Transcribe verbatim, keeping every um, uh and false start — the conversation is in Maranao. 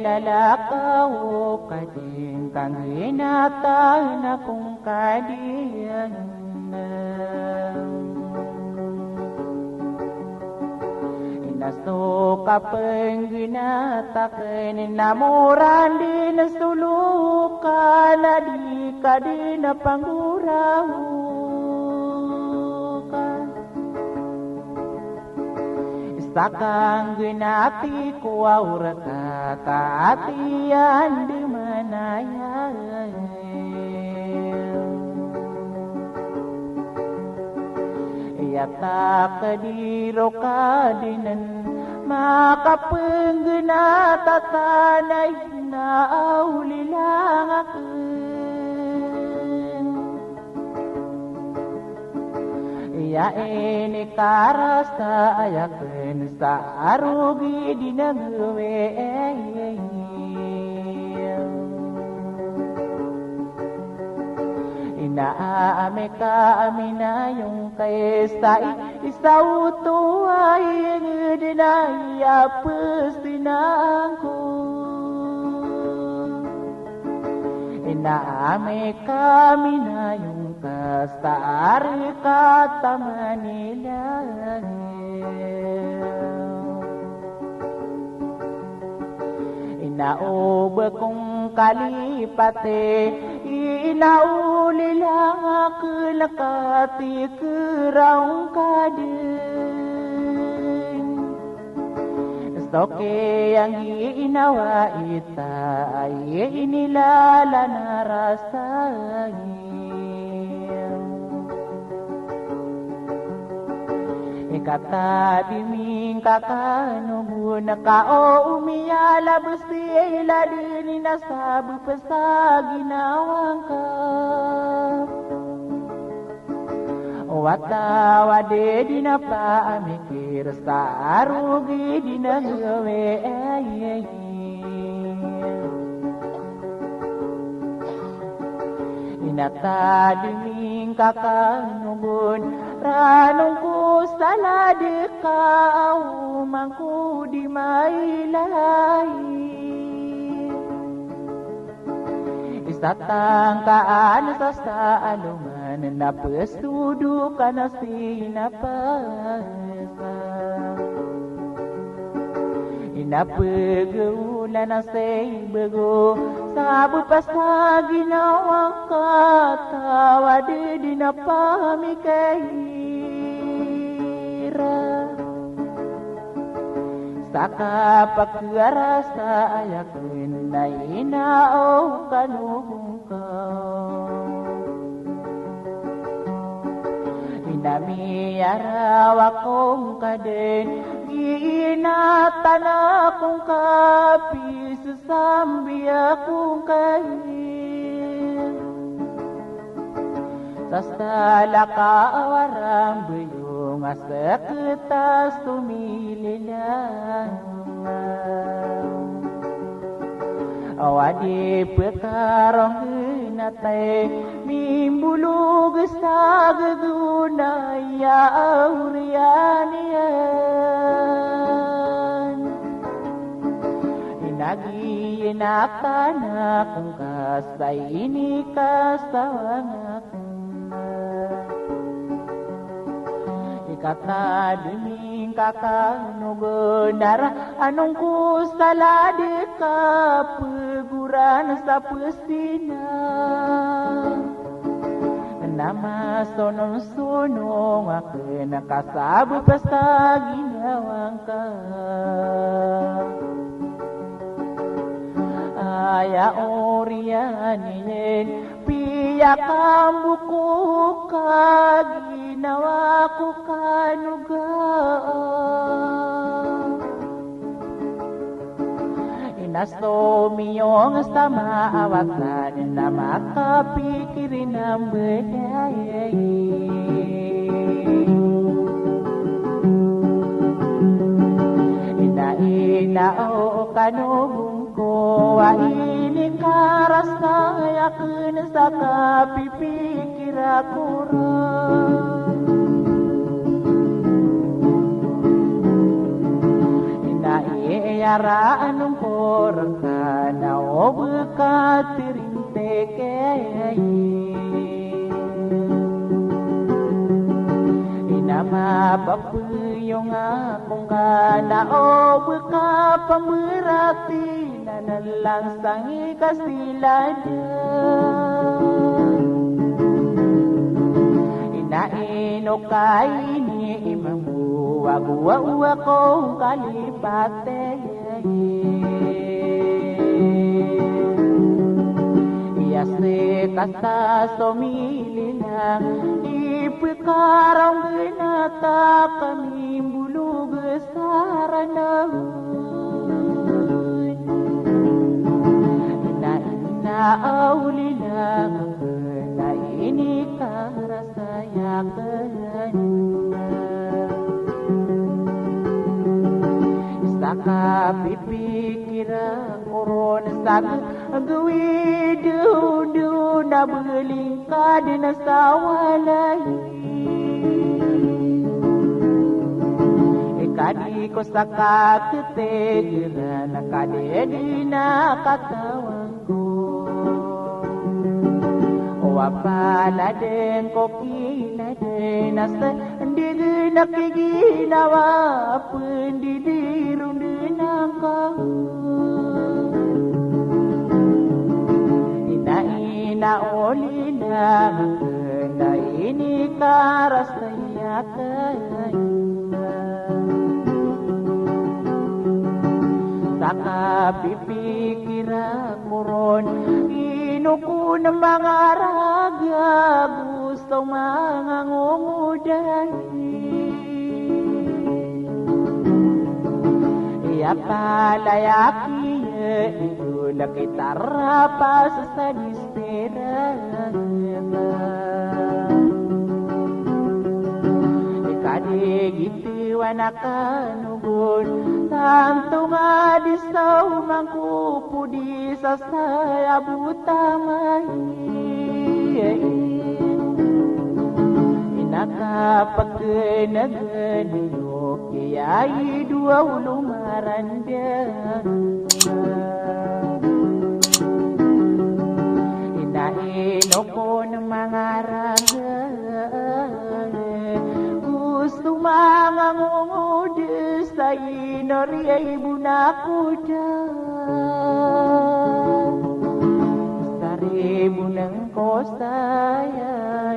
Alakaw ka dn ka nggnatan akong kadiyan. Ina so kapnggnat akn na moran dn so loka na di ka dn a panggoraoka. Sa kanggnati ko a orta ka ati andamanaya. Iya takdiro ka dn makapnggnat a tanay na awlilang akn. Iya inikarasay akn sa arogid i nagwe. Ina ami ka a minayong ka i sa i, i sa oto a ingd na iya pztinan ko. Ina ami ka minayong ka sa ari ka ta Manila. Ina o bkong kalipati, ina o lilang akn ka tikra ong ka dn. So kiyangginawai ta ay inilalan a rasa. Ikatadiming ka kano bo na ka o omiyalabs i ladn i na sabap sa ginawang ka. Wata wadi di na pamikir sa arogid i nagwe. Ina tadiming ka kano bo na ranong ko sa lad ka a oman ko di mailay. Isa tangkaan sa sa aloman na psodok a na sinapasa. Ina pgawla na sii bgo sabap sa ginawang ka ta wadi di na pamikir. Sa kapakarasayan akn na ina o kano bo ngka. Ina miyaraw ako ngka dn, ginatan ako ngka, pizasambi ako ngka. Sa salakaw a rambayong a skt a somilila. Aw a di pkaronggnat a mimbolog sa ggonay a awriyan iyan. Ina ginatan ako ngka sa inikasawang akn. Ikatadiming ka kano bo na ranong ko sa lad ka pgoran sa pztinan. Na masonong sonong akn ka sabap sa ginawang ka. Aya oriyan iyan piyakambo ko ka ginawa ko kano ga. Ina so miyong sa maawatan na makapikir i nambdayay. Ina, ina o kano bo ngko a inikarasay akn sa kapipikir ako ron. Ina, iyara anong ko rka O bka trintekey. Ina mapapyong ako ngka na o bka pamrati na nalansang i kasiladan. Ina ino ka ini imam wago wa uwa ko kalipate. Iya seka sa somilila, ipkaraw ngka na ta kami mbolog sa Ranaw. Na ina awlila, na ini karas Sa yakan sa kapipikira ko ron sa gawid, doon na belingkad na sa walay. Ikadi ko sa katetegeran, kadi di na katawan O apaladen ko kinaden a sendegen a kiginawa, pendidiron den angka. Ina, ina, olina, na ini karas Sa kapipikira ko ron, ino kon mangaragag so manga ngongoday. Iya palaya kiya ino na kitarapas sa Ikadi gitiwan a kanogon, tanto nga di sa omangkopod i sasaya bo tamay. Ina kapagkenegan iyo kiya i dowa olo maranda. Ina ino kon mangaragag, go so manga ngongod sa ino riya i bo na koda. Sa ribo nangko saya